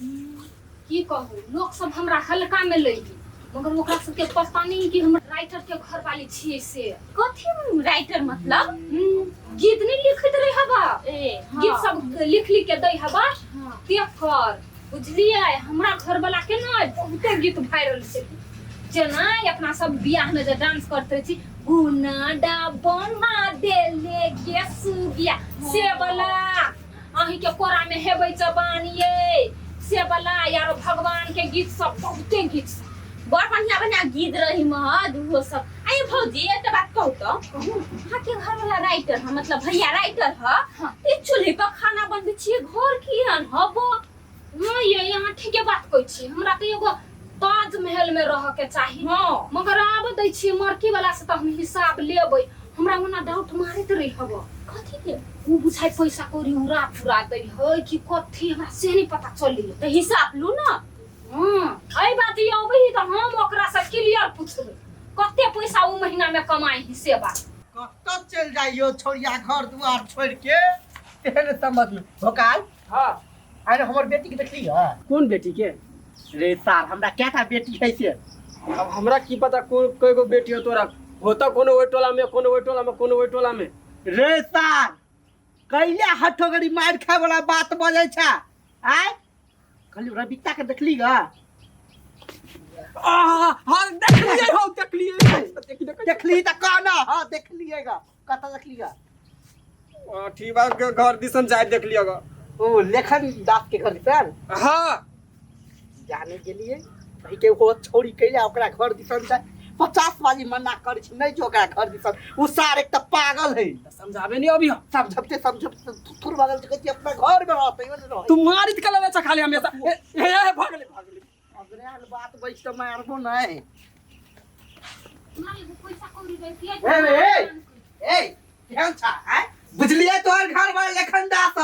की कहू, लोक सब हमरा हल्का में लै है, मगर ओकरा सबके पता नहीं कि हम राइटर के घर वाली छियै से। कथी राइटर मतलब? गीत नहीं लिखैत रहे हवा। ए, हाँ। गीत सब लिख लिख के दै हवा। हाँ। तेकर बुझलियै, हमरा घर वाला के ने बहुते गीत वायरल छै। जेना अपना सब बियाह में जे डांस करते छी, गुना डबना देले के सुगिया से वाला, अहीं के कोरा में हेबै जवान ये से वाला, यारो भगवान के गीत सब, बहुते गीत सब। बड़ बढ़िया बढ़िया गीत रही महद उहो सब। आये भौजी, एकटा बात कहू तो, अहाँ के घर वाला राइटर ह, मतलब भैया राइटर ह? हाँ। ई चूल्हे पर खाना बनबै छियै, घर केहन हबो? हाँ ये यहाँ ठीके बात कहै छी, हमरा तऽ एगो ताजमहल में रह के चाही। हाँ। मगर आब दै छी मरकी वाला से तऽ हम हिसाब लेबै। हमरा ओना डाउट मारैत रही हब। कथी के? उ बुझाइ पैसा कौड़ी उड़ा पुरा दै है कि कथी, हमरा से नहीं पता चली। तऽ हिसाब लू ना। हाँ, एहि बात ये अबै ही तऽ हम ओकरा से क्लियर पूछबै कते पैसा उ महीना में कमाई ही से बात। कतऽ चलि जाइयो छोड़िया घर दुआर छोड़ि के, तेहन समझ में भोकाल। हाँ। अरे हमर बेटी के देखली है? कोन बेटी के? रे सार, हमरा क्या था बेटी है से। अब हमरा की पता कोन कय गो बेटी हो तोरा, होता कोनो ओहि टोला में, कोनो ओहि टोला में, कोनो ओहि टोला में। रे सार, कैले हठोगरी मार खाए वाला बात बजै छ? आय कहली रबिता के देखली गा? आहा, हाँ देखलिए हो, देखलिए, देखली, देखली। देखली त कहना, हाँ देखलिए गा। कतऽ देखली गा? ठीक बा, घर दिसन जाय देखलिए गा। ओ लेखन दास के घर दिसन? हाँ। जाने के लिए कहीं के वो छोड़ी कैला ओकरा घर दिसन जाय, 50 बाजी मना कर छी नहीं जो ओकरा घर दिसन। उ सार एक त पागल है। त समझाबे नहीं अभी हम। समझबते समझबते थुथुर भगल छै, कहै छी अपना घर में रहते, ओने रहते। तू मारित के लेले छ खाली हमेशा। ए, ए, ए, भागले, भागले। अगरे बात बैठ त मारबो नहीं। ना एगो पैसा कौड़ी दैतियै। ए, ए, ए, केहन छा, आँय? बुझलियै तोहर घर वाला लेखन दास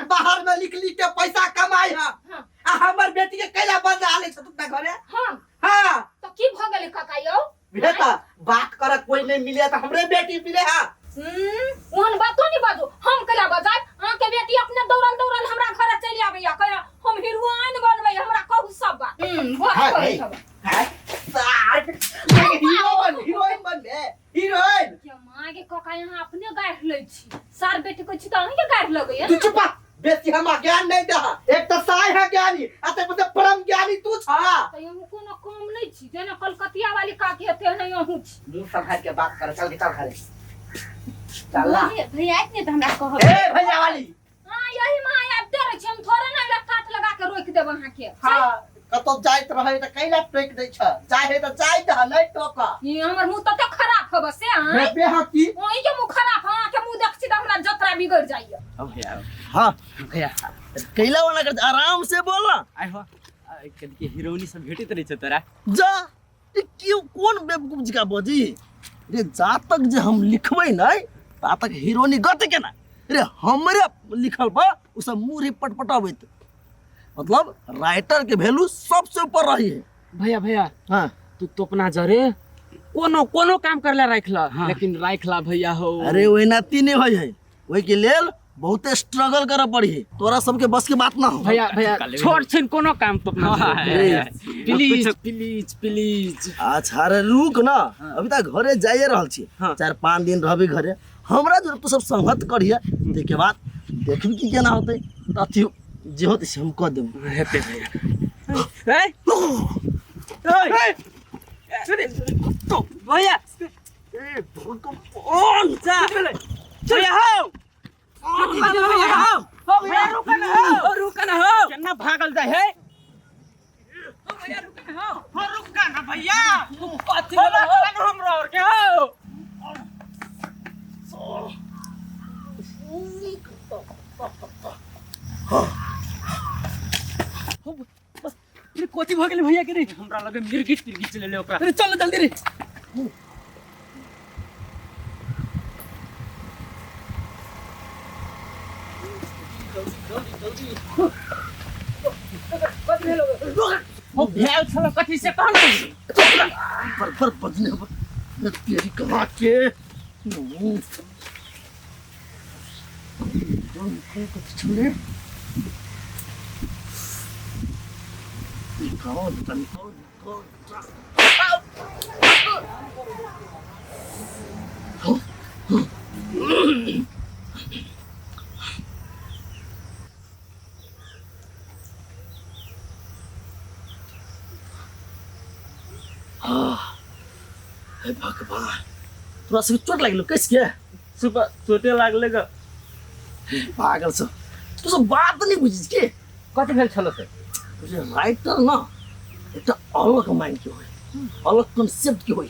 बाहर में लिख लिख के पैसा कमाई है। हाँ। आ हमर बेटी के कैला बजा ले छ तू अपना घरे? हाँ। हाँ। तो की भ गेलै काका यौ? बुझे त बात कर कोई नहीं मिले त हमरे बेटी मिले है। ओहन बातो नहीं बाजू, हम कैला बजाय? अहाँ के बेटी अपने दौड़ल दौड़ल हमरा घर चलि आबैया, कहैया हम हीरोइन बनबै, हमरा कहू सब बात। बात हाँ, करै ए, सब। हाँ, सार, हीरो बन, हीरोइन बन बे, हीरोइन। के माँ के काका, यहाँ अपने गाढ़ लै छी, सार बेटी कहै छी तऽ अहीं के गाढ़ लगैया। तू चुप, बेसी हम ज्ञान नहीं दे। एक तो साय है ज्ञानी, आ ते पर परम ज्ञानी तू छा। तऽ अहूँ कोनो कम नहीं छी, जेना कलकतिया वाली काकी हेतै तेहने अहूँ छी। मुंह संभाल के बात कर, चल के चल घरे चल ना। भैया आयत ने तऽ हमरा कहब। ए भैया वाली। हाँ, यही माँ आबिते रहै छी, हम थोड़े ने एकरा काट लगा के रोकि देब अहाँके। हाँ, कतौ जाइत रहै तऽ कैला टोकि दै छ? जाय है तऽ जाय दह, नहि टोक। ई हमर मुंह तते खराब हब से आँय? हेबे हँ की? ओहि के मुंह खराब हँ, अहाँके मुंह देख छी तऽ हमरा जतरा बिगड़ि जाइए। अब भैया। हाँ। भैया। कैला वाला कर, आराम से बोल ना। आइ हो, कथी के हीरोइनी सब भेटैत रहै छै तोरा? जा, ई क्यों कोन बेवकूफ जकाँ बजी रे? जा तक जे हम लिखबै नहि ता तक हीरोइनी गत केना रे? हमरे लिखल पर उ सब मुँह रे पटपटाबैत, मतलब राइटर के वैल्यू सबसे ऊपर रही है। भैया, भैया। हाँ। तू तो अपना जरे कोनो कोनो काम करला राखला। हाँ। लेकिन राखला भैया हो। अरे ओहिना ती नहीं होय है, ओहि के लेल बहुते स्ट्रगल करे पड़ी है, तोरा सबके बस के बात ना हो। भैया, भैया, छोड़ छिन कोनो काम तो अपना हाँ, जरे। हाँ, प्लीज, प्लीज, प्लीज। अच्छा अरे रुक ना, अभी तक घरे जाइए रहल छी। हाँ। 4-5 दिन रहबी घरे, हमरा जरूर तू सब संगत करिए, ताहिके बाद देखबी की केना होतै, तऽ अथी जे होतै से हम कऽ देब। हेतै भैया। ए? ए? तो भैया। ए, भगवान। जा। भैया हो। भैया हो। भैया रुक ना हो। रुक ना हो। केना भागल जाय है? भैया रुक ना हो। हो रुक ना भैया। कथी हो हमरा और के हो? अरे कथी भऽ गेलै भैया के रे? हमरा लगे मिर्गी तिर्गी चलि एलै ओकरा। अरे चल जल्दी रे। ओ भेल छल कथी से कहन? पर पर बजने पर तेरी कमा के छोड़े। कौन कौन कौन हे भगवान, तोरा सबके चोट लागलो कैसे के? सुपर चोटे लागले ग। पागल सब, तू सब बात नहीं बुझिस के? कथी भेल छलो से? तुझे राइटर ना एकटा अलग माइंड के होय, अलग कॉन्सेप्ट के होय।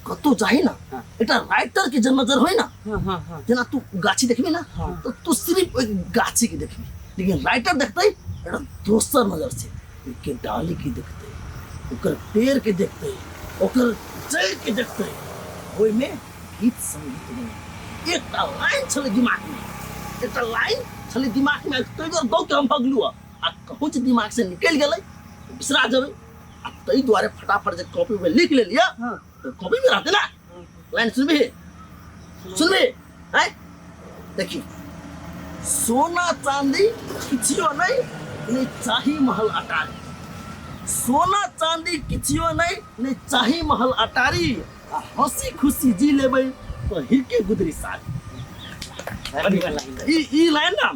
कतौ जाही ना एकटा राइटर के जे नजर होय ना, जेना तू गाछी देखबी ना तो तू सिर्फ ओहि गाछी के देखबी, लेकिन राइटर देखतै एकटा दोसर नजर से, ओके डाली के देखतै, ओकर पेड़ के देखतै, ओकर जड़ के देखतै, ओहिमे गीत संगीत बने। एकटा लाइन छलै दिमाग में, एकटा लाइन छलै दिमाग में, ताहि दुआरे दौ के हम भगलू आ कहूँ जे दिमाग से निकलि गेलै बिसरा जेबै, आ ताहि दुआरे फटाफट जे कॉपी में लिख लेलियै तऽ कॉपी में रहतै ना लाइन। सुनबी सुनबी आँय? देखी, सोना चांदी किछियो नहीं, नहीं चाही महल अटारी। सोना चांदी किछियो नहीं, नहीं चाही महल अटारी, आ हंसी खुशी जी लेबै तो हिरके गुदरी सारी। ई लाइन ना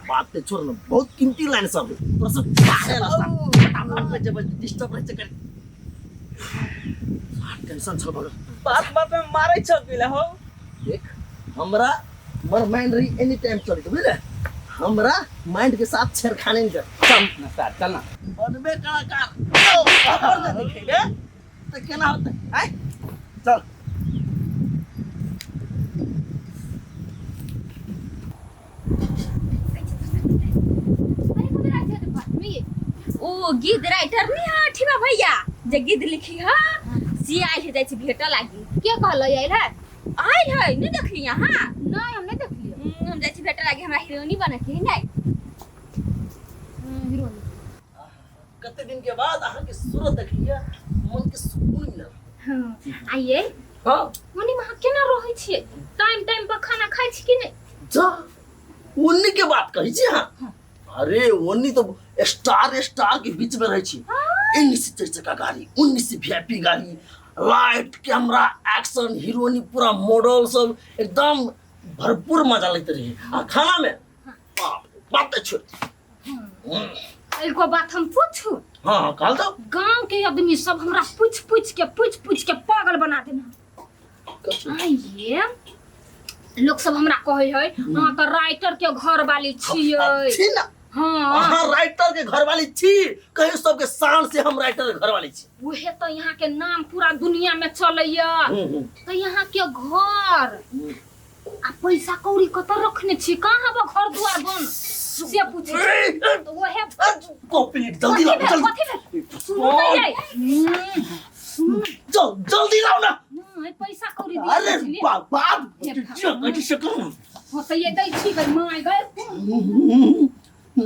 बात पे छोड़ ना, बहुत कीमती लाइन सब है। तोरा सब फटाफट में जब डिस्टर्ब रहे कर टेंशन छल भगल। बात बात में मारै छ पिला हो। देख हमरा मर माइंड रही एनी टाइम चलत, बुझले? हमरा माइंड के साथ छेड़खानी नहीं कर। चल ना सर, चल ना। बनबे कलाकार पर जे दिखेबे त केना होतै? आय चल। ओ गीत राइटर नहीं हा ठीमा भैया जे गीत लिखी हा से आयल है, जाइ छी भेटऽ लागी। के कहलै आयल है? आयल है, नहीं देखली यहाँ? नहीं, हम नहीं देखलियै। हम जाइ छी भेटऽ लागी, हमरा हीरोइनी बने के है नहीं। हीरोइनी। कते दिन के बाद अहाँ के सूरत देखलियै, मन के सुकून मिलल। हाँ, आइए। हाँ। ओनी में अहाँ केना रहै छियै? टाइम टाइम पर खाना खाइ छी कि नहीं? जा, ओन्नी के बात कहै छी अहाँ? अरे ओन्नी तो स्टार स्टार के बीच में रहै छी। एन्नी से चारि चक्का गाड़ी, ओन्नी से वीआईपी गाड़ी, लाइट कैमरा एक्शन हीरोइनी पूरा मॉडल सब एकदम भरपूर मजा लेते रहे। आ खाना में बाप बात छोड़। एगो बात हम पूछू? हाँ हाँ कहल तो। गांव के आदमी सब हमरा पूछ पूछ के पागल बना देना। आइए लोग सब हमरा कहै है अहाँ तऽ राइटर के घर वाली छियै। छी ना। हाँ। अहाँ राइटर के घर वाली छी, कहियो सबके शान से हम राइटर के घर वाली छी। उहे तो यहाँ के नाम पूरा दुनिया में चलैया। तो यहाँ के घर आ पैसा कौड़ी कतऽ रखने छी, कहाँ बा घर दुआर बन से पूछे तो उहे कॉपी जल्दी लाओ, जल्दी सुनो तो जाई। चल जल्दी लाओ ना। नहीं पैसा कौड़ी दी। अरे बाप बाप शकल हो तो ये दै छी गई my गई। हे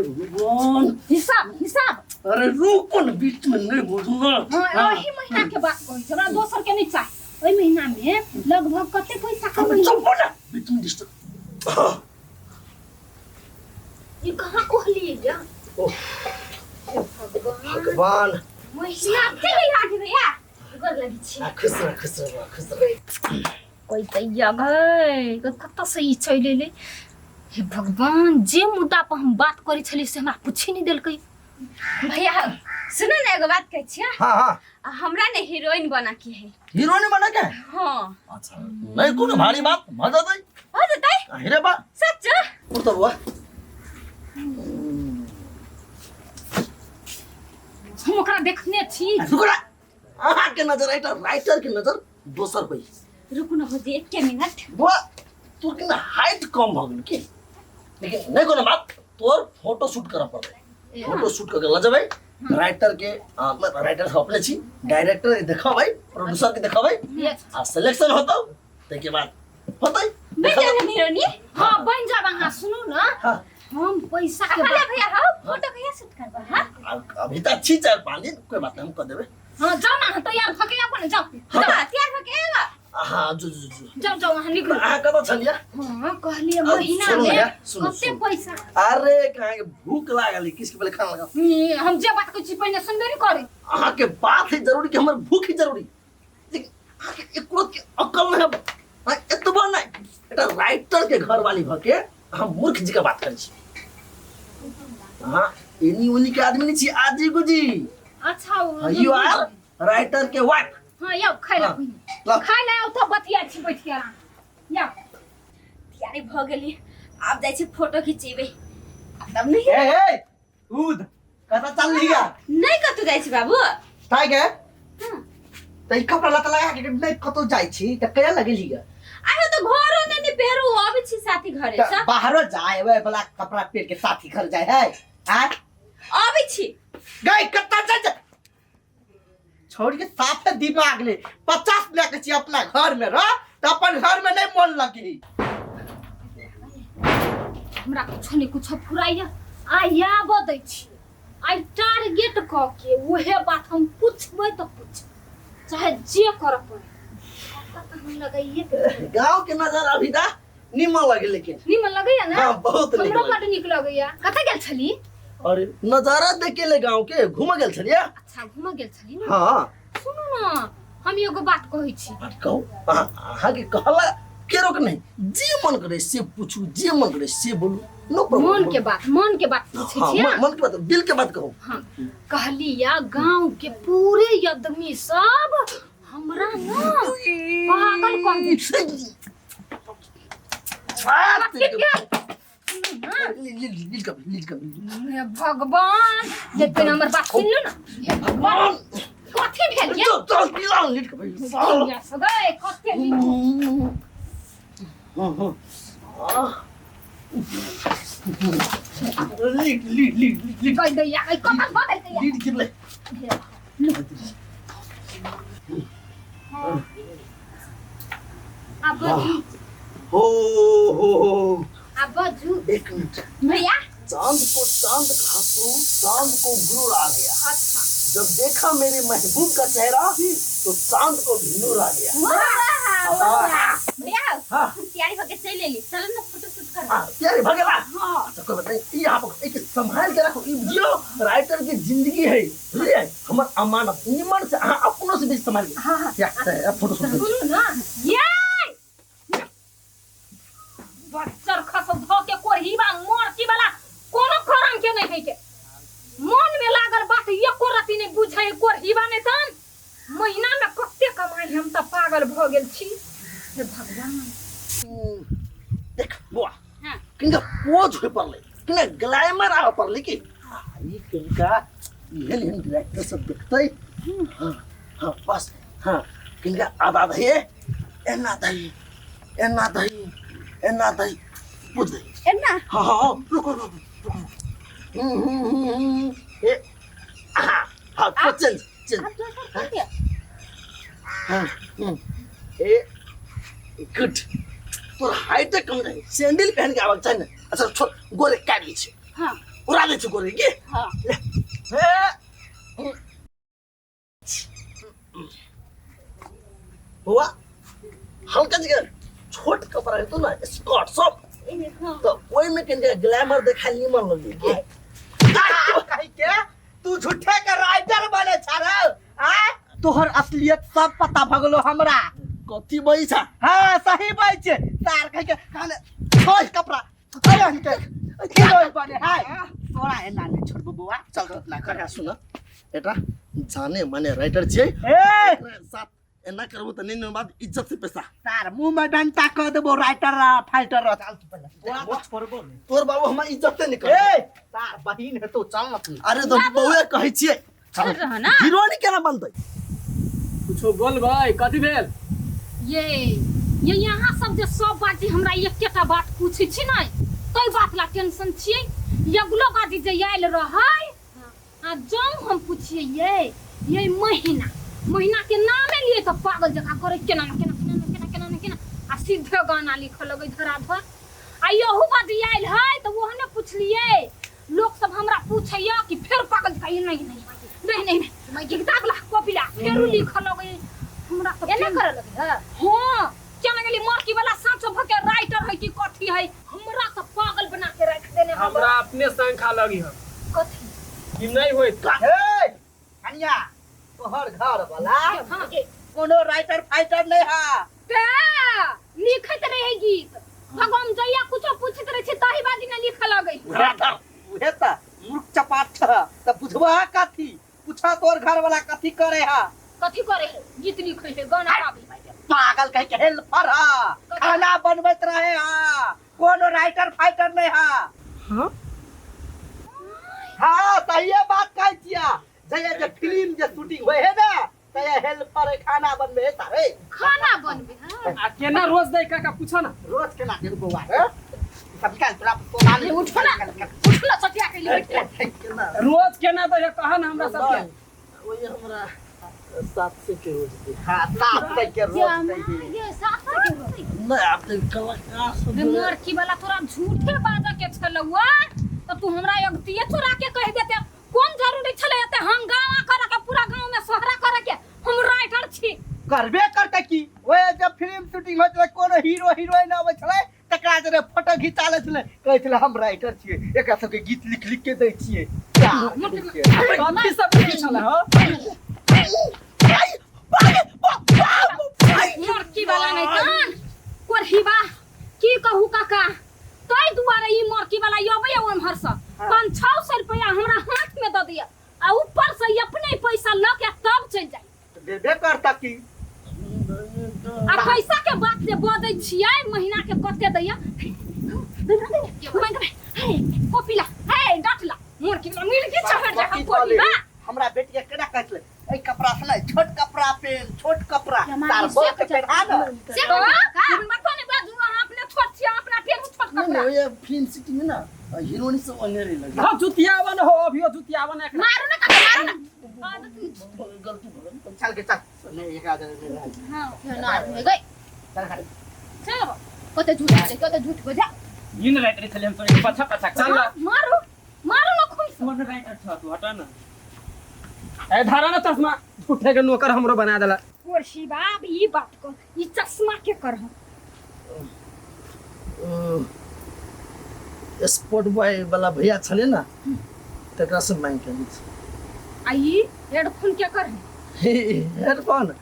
भगवान, हिसाब हिसाब। अरे रुको ना, बीच में नहीं बोलूंगा। हाँ, एही महीना के बात कहै छी, हमरा दोसर के नहीं चाही। ओहि महीना में लगभग कते पैसा कमेली? चुप हो ना, बीच में डिस्टर्ब। ई कहाँ कहलियै जा? ओह भगवान, महीना के आगे भैया गोर लगी छी। खुश रह खुश रह खुश रह। कोई तैया गए कतऽ से ई चलि एलै? हे भगवान, जे मुद्दा पर हम बात करै छलियै से हमरा पूछे नहि देलकै। भैया सुनो ना, एगो बात कहै छियै। हाँ हाँ। हमरा ने हीरोइन बना के है। हीरोइन बना के? हाँ। अच्छा, नहीं कोनो भारी बात, मजा दे। हो जतै? हीरे बा। सच? और तो बुआ। हम ओकरा देखने छी। रुको ना, अहाँ के नजर एकटा राइटर के नजर दोसर होई। रुकू ना भौजी, एक मिनट। बुआ तोर के हाइट कम भ गेल की? लेकिन नहीं कोनो बात, तोर फोटो शूट करऽ पड़तै। फोटो शूट करके ल जेबै राइटर के, राइटर सब अपने छी, डायरेक्टर के देखबै, प्रोड्यूसर के देखबै, आ सिलेक्शन होतौ ताहिके बाद होतै। बन जाब हीरोइनी? हाँ बन जाब। अहाँ सुनू ना, हाँ। हम पैसा के भैया भैया हाँ फोटो कहिया शूट करबा? हाँ अभी तऽ छी 4-5 दिन, कोई बात नहीं, हम कऽ देबै। हाँ जाओ ना, तैयार भऽ के आबो ने, जाओ। हाँ तैयार भऽ के आबो। हाँ जो जो जो जाओ जाओ अहाँ निकलू। अहाँ कतऽ छलियै? हाँ कहलिए अब महीना सुनू में भैया, सुनू, कते सुनू। पैसा। अरे कहाँ के भूख लागल है, किसके पहले खाना लगाओ। हम जे बात कहै छी पहिने सुनबे नहीं करी। अहाँ के बात है जरूरी कि हमर भूख ही जरूरी, लेकिन अहाँ के एको के अकल नहीं है। हाँ, एतबो नहीं, एकटा राइटर के घर वाली भऽ के अहाँ मूर्ख जी के बात करै छी। हाँ एनी ओनी के आदमी नहीं छी, आजी गुजी। अच्छा you R writer के वाइफ। हाँ याओ खाइ ला हाँ, पहिने। ला। खाइ ला आओ तो बतिया छी बैठ के आराम। याओ तैयारी भऽ गेली, आब जाइ छी फोटो खिचेबै तब नहीं। ए ए उद कतऽ चलली गा? नहीं कतौ जाइ छी बाबू। ताइ गे त ई कपड़ा लत्ता लगा के नहीं कतौ जाइ छी त कया लगेली गा? आयो तो घरो ने नहीं पेरू, अबै छी साथी घरे त से। बाहरो जाय ओए वाला कपड़ा पहिर के साथी घर जाय है? आय अबै छी। गई कतऽ जाइ छै? छोड़ के साफे दिमाग ले 50 लए के छी अपना घर में रह त अपन घर में नहीं मन लगी। हमरा कुछो नहीं कुछो फुराइया आइ आबऽ दै छी, आइ टारगेट कऽ के उहे बात हम पूछबै तऽ पूछ, चाहे जे करऽ पड़े। पता तऽ हम लगाइए के रहबै। गांव के नजारा अभी दा निमन लगे, लेकिन निमन लगैया ना? हाँ, बहुत नीक हमरो लगैया। बड नीक लगैया। कतऽ गेल छली? अरे नजारा देखे ले गांव के घूम गेल छलियै। अच्छा घूमऽ गेल छली ना? हाँ। सुनू ना, हम एगो बात कहै छी। बात कहू। अहाँ के कहला के रोक नहीं, जे मन करे से पूछू, जे मन करे से बोलू, नो प्रॉब्लम। मन के बात, मन के बात पूछै हाँ, छी। मन के बात, दिल के बात कहू। हाँ कहली या गांव के पूरे आदमी सब हमरा ना पागल कह दे। बात के गेल? लील कभी, लील कभी। हे भगवान, जे पहिने हमर बात सुनि लो ना। हे भगवान, कथी भेल ये? चल, चल, लील, लील कभी। या सदै कते लील। लील, लील, लील, लील। गई दैया, गई कपाल बदल दैया। लील गिरलै। आब बाजू। हो, हो, हो। आब बाजू। एक मिनट। भैया। चांद को चांद कहा तू, चांद को गुरूर आ गया। अच्छा। जब देखा मेरे महबूब का चेहरा तो चांद को भी नूर आ गया। वाह, वाह। भैया, हाँ। तैयारी होके चल एली, चलो ना फोटो शूट कर। हाँ, तैयारी भ गेला? हाँ। अच्छा, कोई बात नहीं। ई यहाँ पर एक संभाल के रखो, ई बुझियो राइटर की जिंदगी है, बुझलिए? हमर अमानत निमन से अहाँ अपनो से भी संभाल के। हाँ, हाँ। या, या, फोटो शूट करू। सुनू ना, ये बच्चर खसौ धऽ के कोरहीबा मोरची वाला कोनो करम के नहीं है के। मन में लागल बात एको रति नहीं बुझै कोरहीबा नहीं तन महीना में कते कमाई, हम तऽ पागल भऽ गेल छी। हे भगवान। देख बुआ, हाँ। किनका पोज होय पड़लै, किनका ग्लैमर आबऽ पड़लै कि ई किनका एहन एहन डायरेक्टर सब देखतै। हाँ, हाँ, बस, हाँ, किनका आदा दही, एना दही, एना दही, एना दही, पूछ दही। एना? हाँ, हाँ, हाँ, रुको, रुको, रुको। ए, हाँ, हाँ, तो चेंज, चेंज। आप दोसर कथी? हाँ, ए, गुड। तोर हाइट कम रहे, सैंडल पहन के आबक चाही ने। अच्छा छोड़, गोरे काटि दै छै। हाँ। उड़ा दै छै गोरे के। हाँ। ले। ए। बौआ, हल्का जगह छोट कपड़ा हेतौ ना, स्कर्ट सब। तो ओहि में कनिका ग्लैमर देखाय निमन लगै के। कहि के तू झूठे के राइटर बने छा रे, आय? तोहर असलियत सब पता भगलो हमरा। कथी बजै छा? हाँ, सही बजै छै। सार कहि के काने छोड़ कपड़ा। अरे हनके हीरोइन बने हाय। तोरा एना नहीं छोड़बो बौआ, चल अपना घर। काका सुन, एटा जाने माने राइटर छियै। ए! एकरा साथ एना करबो त नहीं न बात इज्जत से पैसा। सार मुंह में डंटा क देबो राइटर आ फाइटर रह। चल तू पहिले। तोरा तो छोड़बो नहीं। तोर बाबू हमरा इज्जत से निकल। ए, सार बहिन हेतौ, चल न तू। अरे तो बहुए कहै छियै। चल रह ना। हीरोइन केना बनतै? कुछो बोलबै, कथी भेल? ये यहाँ सब जे सब बाजी हमरा एकेटा बात पूछै छी नै, तै बात ला टेंशन छियै। अगलो बाजी जे आयल रहै, आ जौं हम पूछिए ये महीना महीना के नामे लिए तऽ पागल जकाँ करै केना न केना केना न केना केना न केना, आ सीधे गाना लिखऽ लगै धराधर। आ यहू बाजी आयल है तऽ ओहने पुछलिए, लोक सब हमरा पूछैया कि फेर पागल जकाँ ये नहीं नहीं नहीं नहीं नहीं, किताब ला कॉपी ला फेरू लिखऽ लगै। हमरा तऽ एना करऽ लगै है हाँ केना गेली मरकी वाला साँचो भके राइटर है कि कथी है हमरा तऽ पागल बना के रख देने हबे। हमरा अपने शंका लगी है कथी कि नहीं होइत हे कनिया तोहर घर वाला हाँ कोनो राइटर फाइटर नहीं है ते लिखैत रहे गीत भगवान जइया कुछो पूछैत रहे छै ताही बाजी ने लिखऽ लगै उहे त मूर्ख चपाट छ त बुझबा कथी पूछा तोर घर वाला कथी करे है कथी करे है गीत लिखै है गाना गाबै है पागल कह के हेल्पर है खाना बनबैत रहे है कोनो राइटर फाइटर नहीं है हाँ हाँ सहिए बात कहै छिया जहिया जे फिल्म जे शूटिंग होय है ना तहिया हेल्पर खाना बनबे है सारे खाना बनबे हाँ आ केना रोज दै काका पूछो ना रोज केना के बौआ रे सब निकाल तोरा सोना अरे उठो ना उठो ना सटिया के लिए बैठ केना रोज केना दै है कहा ना हमरा सबके वही हमरा 700 के रोज दे हाँ 700 के रोज दे ये 700 के रोज नहीं आप तो कलाकार सब रे मरकी वाला तोरा झूठे बाजा के छलौआ तो तू हमरा अगतिये चोरा के कह देते कोन जरूरी छलै एते हंगामा करे के पूरा गांव में सोहरा करे के हम राइटर छी करबे करते की ओए जब फिल्म शूटिंग होइत रहे कोनो हीरो हीरोइन अबै छलै तकरा जरे फोटो घिचा लै छलै कहै छलै हम राइटर छियै एकरा सबके गीत लिख लिख के दै छियै कथी सब लिखै छलै हो मरकी वाला नहीं तन कोरहीबा की कहू काका ताहि दुआरे ई मरकी वाला अबैया ओम्हर से 500-600 रुपया हमरा हाथ में दऽ दिया आ ऊपर से ई अपने पैसा लऽ के तब चलि जाय देबे करता की आ पैसा के बात जे बजै छियै महीना के कते दैया कॉपी ला हे डांट ला मोर के मिल के चढ़ जा हम कोरी बा हमरा बेटी के केना कहै छलै एहि कपड़ा से नहीं छोट कपड़ा पेन छोट कपड़ा तार बड़ के पेन्हा न से का मत ने बाजू अहाँ अपने छोट छियै अपना पेरू छोट नहीं कपड़ा नहीं ये फिल्म सिटी में ना हीरोइन सब अनेरे लगे हाँ जुतियावन हो अभियो जुतियावन एकरा मारू ना काका मारू ना गलती भऽ गेल चल के चल नहीं एकरा दे नहीं हाँ ना आदमी गई चल खड़े चल कते झूठ बोले कते झूठ बजा इन राइटर छले हम तो पछा पछा चल ना। मारू मारू ना खून से कोन राइटर छ तू हटा ना ए धारा ना चश्मा झूठे के नौकर हमरो बना देला कुर्सी बाब ई बात को ई चश्मा के करह स्पॉट बॉय वाला भैया छले ना तकरा से मांग के छी आ ई हेडफोन के करह हेडफोन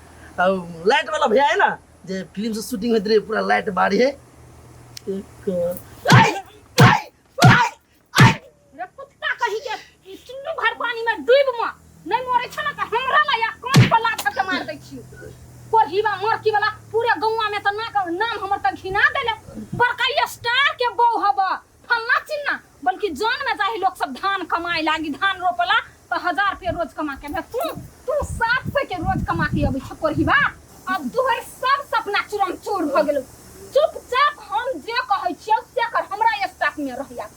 लाइट वाला भैया है ना जे फिल्म से शूटिंग होइत रहे पूरा लाइट बारी है एक आई आई आई आई रे कुत्ता कही के ई चुन्नू भर पानी में डूब म नहीं मरे छ ना त हमरा ला या कान पर लाथ के मार दै छियो कोढ़ीबा मरकी वाला पूरे गौवा में त ना नाम हमर त घिना देले बड़का स्टार के बहू हब फल्ला चिन्ना बल्कि जन में जाहि लोग सब धान कमाए लागी धान रोपला त 1000 रुपया रोज कमा के अबै। तू तू 700 के रोज कमा के अबै छ कोढ़ीबा अब तोहर सब सपना चूरम चूर भ गेलौ चुपचाप हम जे कहै छियौ से कर हमरा स्टाफ में रहिया